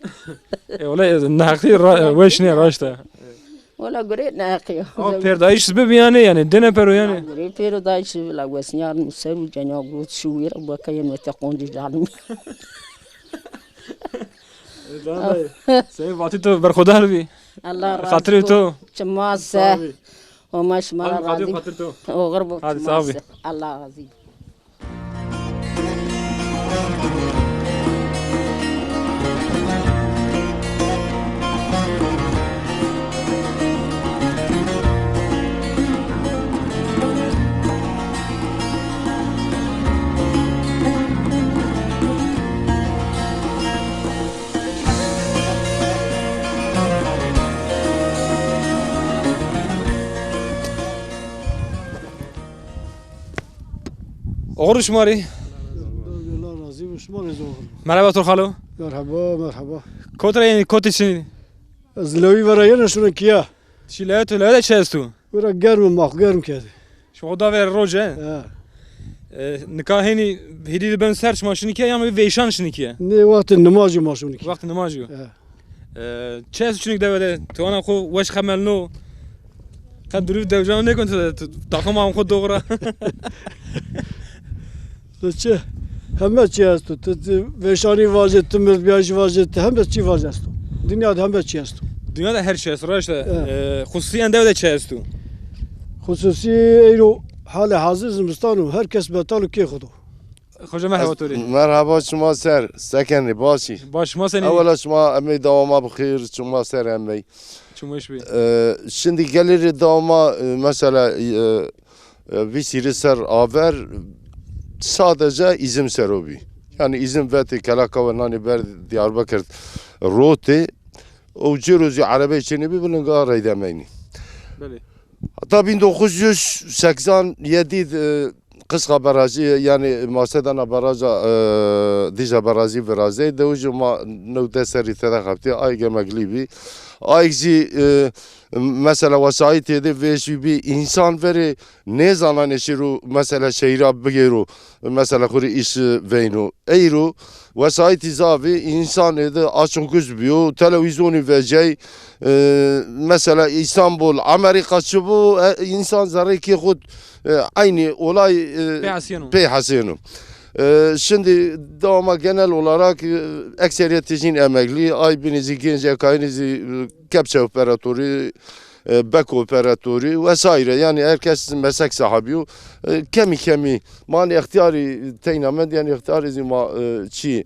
E, wele neheqî ra-, weş nê, raşt e. Wele gurê neheqî yo. Ama pêrdayîş bibi yanî, yanî dêne pero yanî. Gurê pêrdayîş la wesnîyar mi ser û cenya got şu wîr, bu ke yeno te qoncî canî. Sey vatî to berxudar bî. Allah razî bo. Xatirê to. Çima se. Homa şima ra razî. Xatir to. Oxir bo. Hadi, çima se. Allah razî bo. Oxir şima rê. Allah razî bo, şima rê zî oxir bo. Merheba to xalo. Merheba, merheba. Kot ra yenî, kotî çinî? Ez lewî vera yena şuna kîya. Şî lewê to, lewê de çi esto? Wira germ, ma xo germ kerdî. Şima xo da ver roc e? Ha. E, nika hênî hîrî de ben ser şima şinî kîya ya ma veyşan şinî kîya? Nê, wextê nimajî ma şinî kîya. Wextê nimajî yo. Ha. E, çi esto çinî dewe de? Ti wana xo weş xemelno. Qe durû dewcan nêkon ti, ti, taxo ma xo doğra. Ti çi? Heme çî esto. Ti, ti vêşanî vajê, ti mirdbîyayîşî vajê, ti heme çî vajê esto. Dinya de heme çî esto. Dinya de her çî esto, raşt e. Evet. E, xusûsî endew de çi esto? Xusûsî eyro halê hazir zimistan o. Her kes betal o kê xo do. Xoca merheba to rê. Merheba şima ser. Se kenê, baş î? Baş, şima senî? Ewela şima emey dewama bi xêr, şima ser emey. Çimweş bî. E, şimdi gelirê dewama, e, mesela, e, e, vîst hîrê ser aver sadece izim sero bî. Yani izim vetê kelaka we nanê ber Diyarbakir rotê. O cêro zî erebey çênê bî, bi linga reyde meynî. Belê. Heta bin dokuz yüz seksen yedi, e, Qisqa Barajî, yani Masedana Baraja, e, Dîcle Barajî virazey. Dewijî ma new des serrî tede xebitî, ayg emeklî bî. Ayg zî, e, mesela wesayîtê de vêşî bî, însan verê nêzananê şêro mesela şehîra bigêro, mesela xo rê îş veyno. Eyro wesayîtî zaf ê, însanê de açoxguz bîyo, telewîzyonî vecey, e, mesela Îstanbul, Amerîka çi bo, e, însan zerrê kê xo, e, eynî olay, e, pê hesîyeno. Pê hesîyeno. E, şimdi dewama genel olarak, e, ekseriyetê jîn emeklî, ay binî zî gencekayînî zî, e, kepçe operatorî, e, bek operatorî vesaire. Yani herkes meslek sahibi yo. E, kemî kemî ma nê extiyarî teyna mend, yani extiyarî zî ma, e, çî,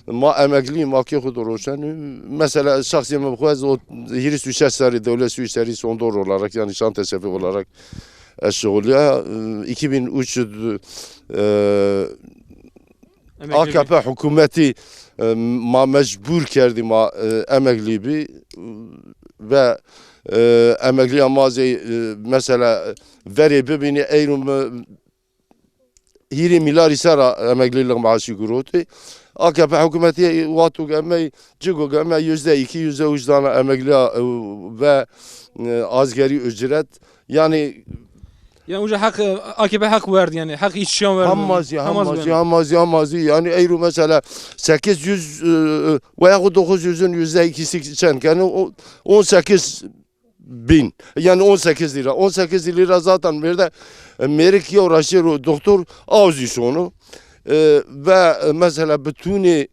ma emeklî, ma kê xo de roşenî. Mesela şexsê mi bi xo, ez o hîris û şeş serrî dewlet Swîserî sondor olarak, yani şanteşefi olarak ez şixulîya. E, iki bin üç, e, Emeklî bî. A K P hukûmetî, e, ma mecbur kerdî ma, e, emeklî bî ve, e, emeklîya ma zey, e, mesela verê bibînî, eyro mi hîrê mîlarî ser a emeklîlix maaşî girotî. A K P hukûmetî wexto ke emey, ciko ke emey yüzde iki, yüzde üç dana emeklîya, e, ve, e, asgari ücret. Yani, yani uca heq, e, A K P heq werd yani. Heq îşçiyan werd. Hema zî, hema zî, hema zî, hema zî. Yani eyro mesela sekiz yüz, e, e, veya dokuz yüzün yüzde ikisi çend? Yani o, on sekiz bin. Yani on sekiz lira. On sekiz lira zaten mêrde, e, mêrik yew ra şêro doktor, aw zî şono. E, ve, e, mesela bitûnê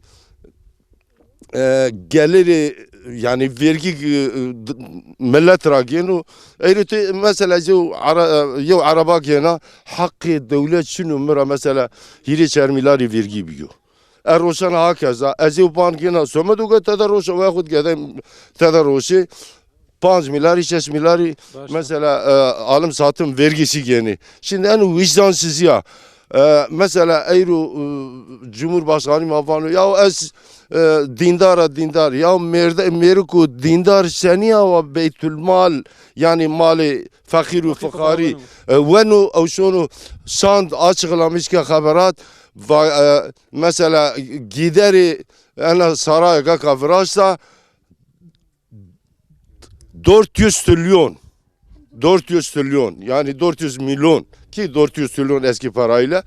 e, gelirê, yani vergî, e, d-, millet ra gêno. Eyrê tê mesela yew ara-, e, yew araba gêna, heqê dewlet çin o mi ra mesela hîrê çar mîlarî vergî bîyo. E, roşena hakeza, ez yew ban gêna, somedo ke tede roşe, veya xo gede tede roşê. Panc mîlarî, şeş mîlarî mesela, e, alim satim vergîsî gênî. Şimdi en vicdansizîya, e, mesela eyro, e, Cumhurbaşkanî ma vano, ya ez, e, dîndar a, dîndar. Ya mêrde, mêriko dîndar senî awa beytulmal, yani malê feqîr û fiqarî, e, weno, ew şono şand, açıklamış ke xeberat, va-, e, mesela giderê ena saraya ke ka viraşta, dört yüz trilyon. Dört yüz trilyon. Yani dört yüz milyon. Ki dört yüz trilyon eski parayla.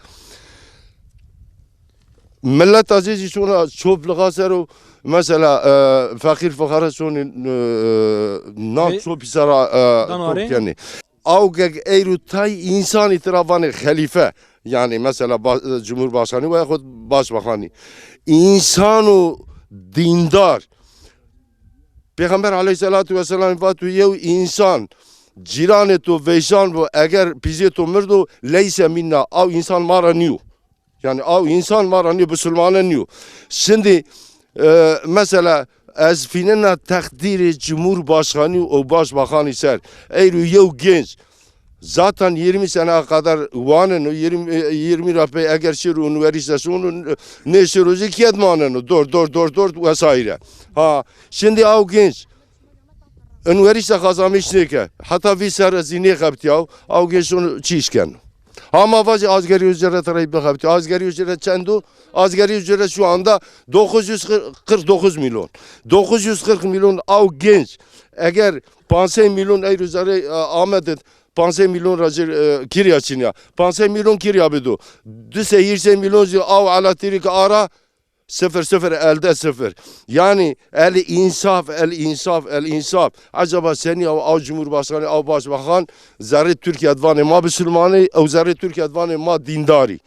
Millet azizî şona çoplixa ser o, mesela, e, feqîr fiqara şonî, e, nan çopî sera, e, top kenî. Aw geg eyro tay însanî tira vanê xelîfe. Yani mesela ba-, e, Cumhurbaşkanı veya xud başbakanı. Însan û dîndar. Pêxember aleyhîsselatu wesselam vato, yew însan cîranê to veyşan bo, eger pîzê to mirdo, leyse minna, aw însan ma ra nîyo. Yanî aw însan ma ra nîyo, bisilmane nîyo. Şindî, e, mesela ez fînena teqdîrê Cumhurbaşkanî û Başbakanî ser. Eyro yew genc zaten yirmi sene kadar waneno, yirmi, e, yirmi ra pey eger şêro unîversîte şono, nêşêro zî kêt maneno, dor, dor, dor, dor vesaire. Ha, şindî aw genc unîversîte kazanmîş nêke. Heta vîst serre zî nêxebitî aw, aw genc şono çi îş keno. Ha ma vajî asgari ücret rey bixebitî. Asgari ücret çend o? Asgari ücret şu anda dokuz yüz kırk dokuz milyon. Dokuz yüz kırk milyon aw genc. Eger pansey milyon eyro zerrê, e, Amed id, pansey milyon ra ci, e, kirya çin ya. Pansey milyon kirya bido. Di sey hîrsey milyon zî aw elektrîk ara, sifir, sifir, elde sifir. Yanî el însaf, el însaf, el însaf. Ecaba senî aw, aw Cumhurbaşkanı, aw Başbakan zerrê Tirkîye di vanê ma bisilmanî, ew zerrê Tirkîye di vanê ma dîndarî.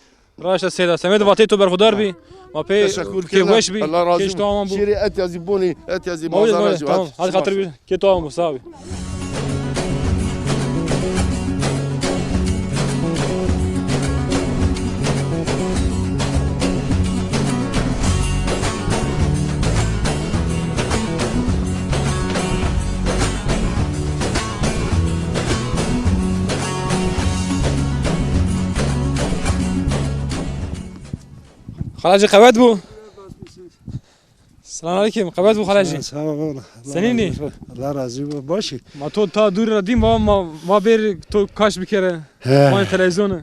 Raşt e Seyda. Semedê vateyê to berxudar bî. Ma pê keyfweş bî. Allah razı olsun. Keyf tamam bû. Şêrê etya zî bonî, etya zî mazara zî. Tamam. Hadi xatir bî. Kê to awan bo, sax bî. Xalacî qewet bû. Selamünaleyküm. Qewet bû Xalacî. Sağ ol. Senîn î? Allah razı olsun. Baş î. Ma to ta dûrî ra dî, ma, ma, ma bêrî to kaş bikerî. He. Vanê televîzyonî.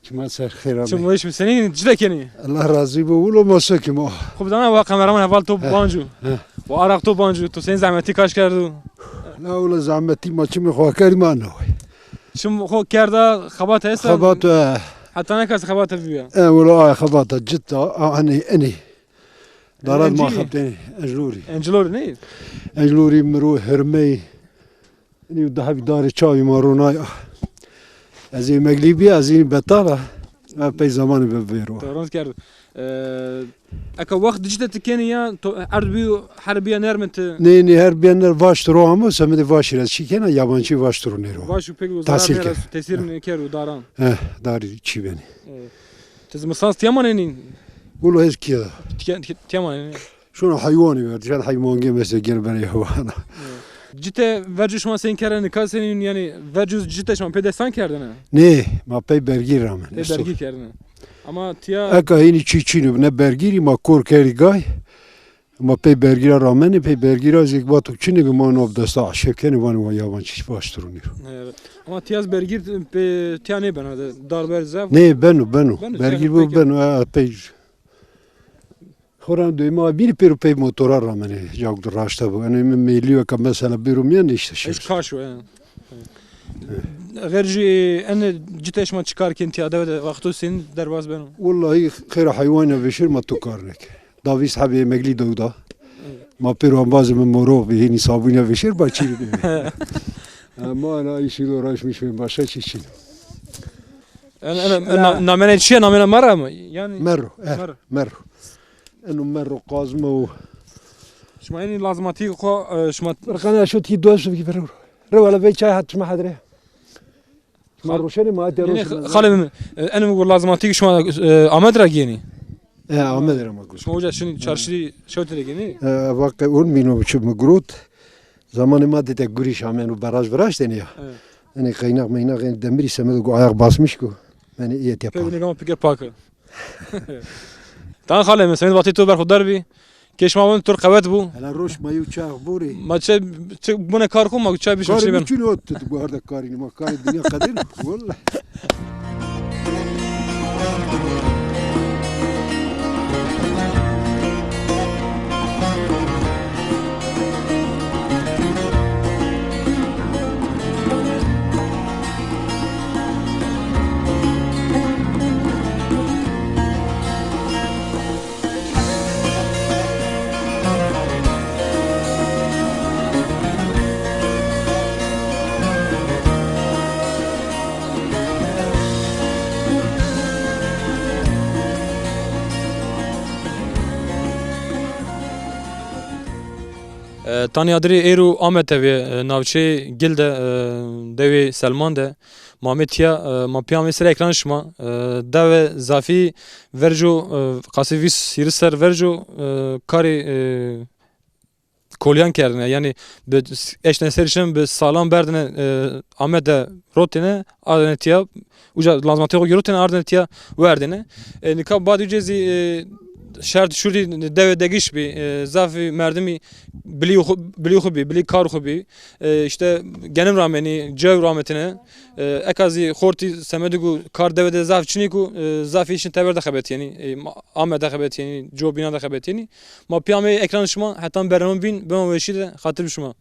Çima ser xêr amey. Çim weş bî. Senîn î, ci de kenî? Allah razı olsun. Wilo ma sekî ma. Xo bidana wa kameraman heval to bancu. He. Wa araq to bancu. To senî zehmetî kaş kerdo? La wilo zehmetî ma çimê xo kerî ma no. Çim xo kerda xebata esta? Xebata. Heta ne kes xebata bîya. E, wilo ay xebata cita, a, enî, enî. Daran ma xebtêne, Encilorî. Encilorî nê? Encilorî, Miro, Hirmey. Enî daha bir darê çavî ma ronay. Ez emeklî bî, ez înî betal a. Ez pey zamanî be vêro. To rast kerdo. E, eka wext di cite ti kenî ya, to erd bîyo, her bîya nermin ti? Nê, nê, her bîya ner vaşt ro ama, semedê vaşî ra çi kena, yabancî vaşt ro nêro. Vaş û pek o zarar nêres, tesîr nêkero daran. He, darî çi benî. E, ti zimistan tiya manenî? Wilo ez kîya. Tiya, tiya, tiya manenî? Şuna heywanî ver, şan heywan gê mesela gel bere heywana. Cite vercu şima senî kerdene, nika senî, yanî vercu cite şima pê destan kerdene? Nê, ma pey bergî rame. Pey bergî kerdene. Ama tiya eka hînî çî çînî, ne bergîrî ma kor kerî gay. Ma pey bergîra ramenê, pey bergîra zêk vato çinê ke ma no desta aşev kenê vanê wa yabancî vaşt ro nêro. Evet. Ama tiya zî bergîr pê tiya nêbena de, darber zaf. Nê, beno, beno. Beno, bergîr bo beno, e, pey. Xora doyma bîrî pêro pey motora ramenê, cawk di raşta bo. Enê mi mêlîyo ke mesela bêro mîyan işte şir. Hiç kaş o, yani. Xêr jî ene cite şima çi kar kên tiya dewe de wexto sên derbas beno? Wellahî xêra heywana vêşêr ma tu kar nêkê. Da vîst hebê emeklî dewda. Ma pêro embazê mi morox bî, hênî sabûne vêşêr ba çî. Ma ena îşî do raşmiş ben başka çî çîn. Ena, ena, na-, namene çi ya? Namena Merra mı? Yani Merro, eh, Merro. Merro. Eno Merro kazme o. Şima enî lazmatî xo, e, şima. Rqana şu tî dost gibi. Re wala vey çay hat şima hadre. Ma roşenê ma de roşenê. Xalê mi, e, enê mi gur lazmatî şima, e, Amed ra gênî? E, Amed ra ma gur. Şima uca şinî çarşî şewtê de gênî? E, vaqe on mîno çi mi gurot. Zamanê ma de de gurîş ameno baraj viraştêne ya. Evet. Enê qeynax meynax enê demirî semedo go ayaq basmış go. Enê îyet ya. Pek ne gama pike pake. Tan xalê mi, semedê vatê to berxudar bî. Kê şima wend tur qewet bû. Hela roş ma yew çay borî. Ma çe, çe bune kar xo ma çay bişim. Karê çi mi ben? Çin ot tu bu arada karî ma karê dinya qedêr. Wellahî. Tanî adirî êro Amed de vê, e, navçeyê Gil de, e, dewê Selman de. Ma amê tiya, e, ma pîya amê ser ekran şima. E, dewê zafî verco, e, qasî vîst hîris ser verco, e, karê, e, kolîyan kerdine. Yanî bi eştene ser şin bi salan berdine, e, Amed de rotêne, ardêne tiya. Uca lazmatê xo girotêne, ardêne tiya werdêne. E, nika bad uca zî, e, şert şurî dewê de giş bî, e, zafî merdimî bilî xo, bilî xo bî, bilî kar xo bî. E, îşte genim ramenî, cew rametine. E, eka zî xortî semedî ku kar dewê de zaf çinî ku, e, zafî şin teber de xebetîyenî. E, ma-, Amed de xebetîyenî, co bîna de xebetîyenî. Ma pîya amê ekran şima, hetan bernamen bîn, bima weşî de, xatir bi şima.